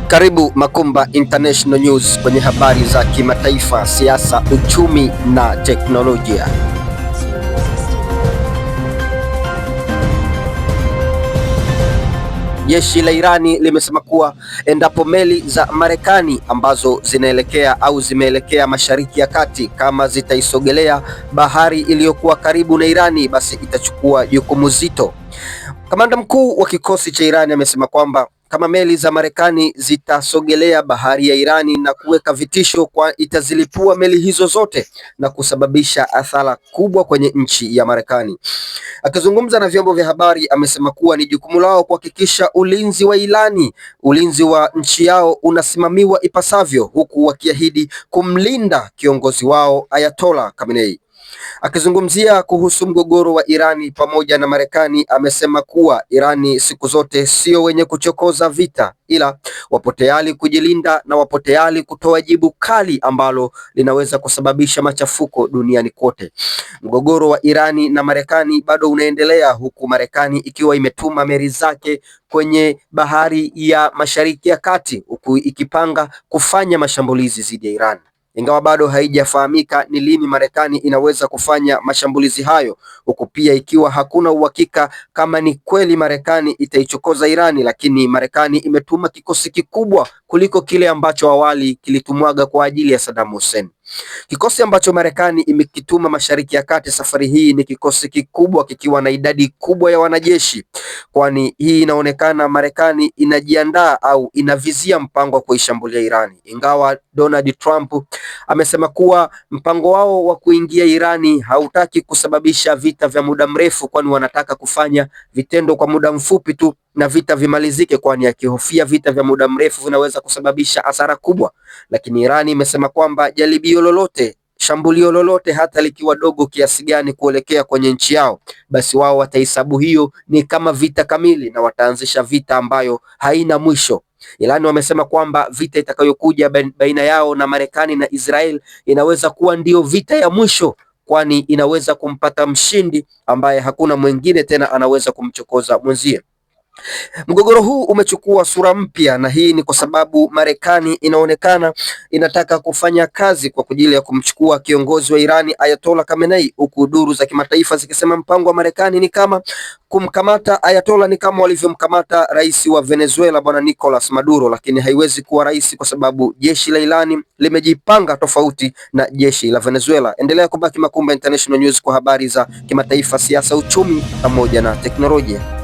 Karibu Makumba International News kwenye habari za kimataifa, siasa, uchumi na teknolojia. Jeshi la Irani limesema kuwa endapo meli za Marekani ambazo zinaelekea au zimeelekea Mashariki ya Kati kama zitaisogelea bahari iliyokuwa karibu na Irani, basi itachukua jukumu zito. Kamanda mkuu wa kikosi cha Irani amesema kwamba kama meli za Marekani zitasogelea bahari ya Irani na kuweka vitisho kwa itazilipua meli hizo zote na kusababisha athara kubwa kwenye nchi ya Marekani. Akizungumza na vyombo vya habari amesema kuwa ni jukumu lao kuhakikisha ulinzi wa Irani, ulinzi wa nchi yao unasimamiwa ipasavyo, huku wakiahidi kumlinda kiongozi wao Ayatollah Khamenei. Akizungumzia kuhusu mgogoro wa Irani pamoja na Marekani, amesema kuwa Irani siku zote sio wenye kuchokoza vita, ila wapo tayari kujilinda na wapo tayari kutoa jibu kali ambalo linaweza kusababisha machafuko duniani kote. Mgogoro wa Irani na Marekani bado unaendelea huku Marekani ikiwa imetuma meli zake kwenye bahari ya Mashariki ya Kati huku ikipanga kufanya mashambulizi dhidi ya Iran. Ingawa bado haijafahamika ni lini Marekani inaweza kufanya mashambulizi hayo, huku pia ikiwa hakuna uhakika kama ni kweli Marekani itaichokoza Irani, lakini Marekani imetuma kikosi kikubwa kuliko kile ambacho awali kilitumwaga kwa ajili ya Saddam Hussein. Kikosi ambacho Marekani imekituma Mashariki ya Kati safari hii ni kikosi kikubwa kikiwa na idadi kubwa ya wanajeshi, kwani hii inaonekana Marekani inajiandaa au inavizia mpango wa kuishambulia Irani, ingawa Donald Trump amesema kuwa mpango wao wa kuingia Irani hautaki kusababisha vita vya muda mrefu, kwani wanataka kufanya vitendo kwa muda mfupi tu na vita vimalizike, kwani akihofia vita vya muda mrefu vinaweza kusababisha hasara kubwa. Lakini Irani imesema kwamba jaribio lolote, shambulio lolote, hata likiwa dogo kiasi gani, kuelekea kwenye nchi yao, basi wao watahesabu hiyo ni kama vita kamili na wataanzisha vita ambayo haina mwisho. Irani wamesema kwamba vita itakayokuja baina yao na Marekani na Israel inaweza kuwa ndiyo vita ya mwisho, kwani inaweza kumpata mshindi ambaye hakuna mwingine tena anaweza kumchokoza mwenzie. Mgogoro huu umechukua sura mpya na hii ni kwa sababu Marekani inaonekana inataka kufanya kazi kwa ajili ya kumchukua kiongozi wa Irani Ayatollah Khamenei, huku duru za kimataifa zikisema mpango wa Marekani ni kama kumkamata Ayatollah ni kama walivyomkamata rais wa Venezuela bwana Nicolas Maduro, lakini haiwezi kuwa rahisi kwa sababu jeshi la Irani limejipanga tofauti na jeshi la Venezuela. Endelea kubaki Makumba International News kwa habari za kimataifa, siasa, uchumi pamoja na teknolojia.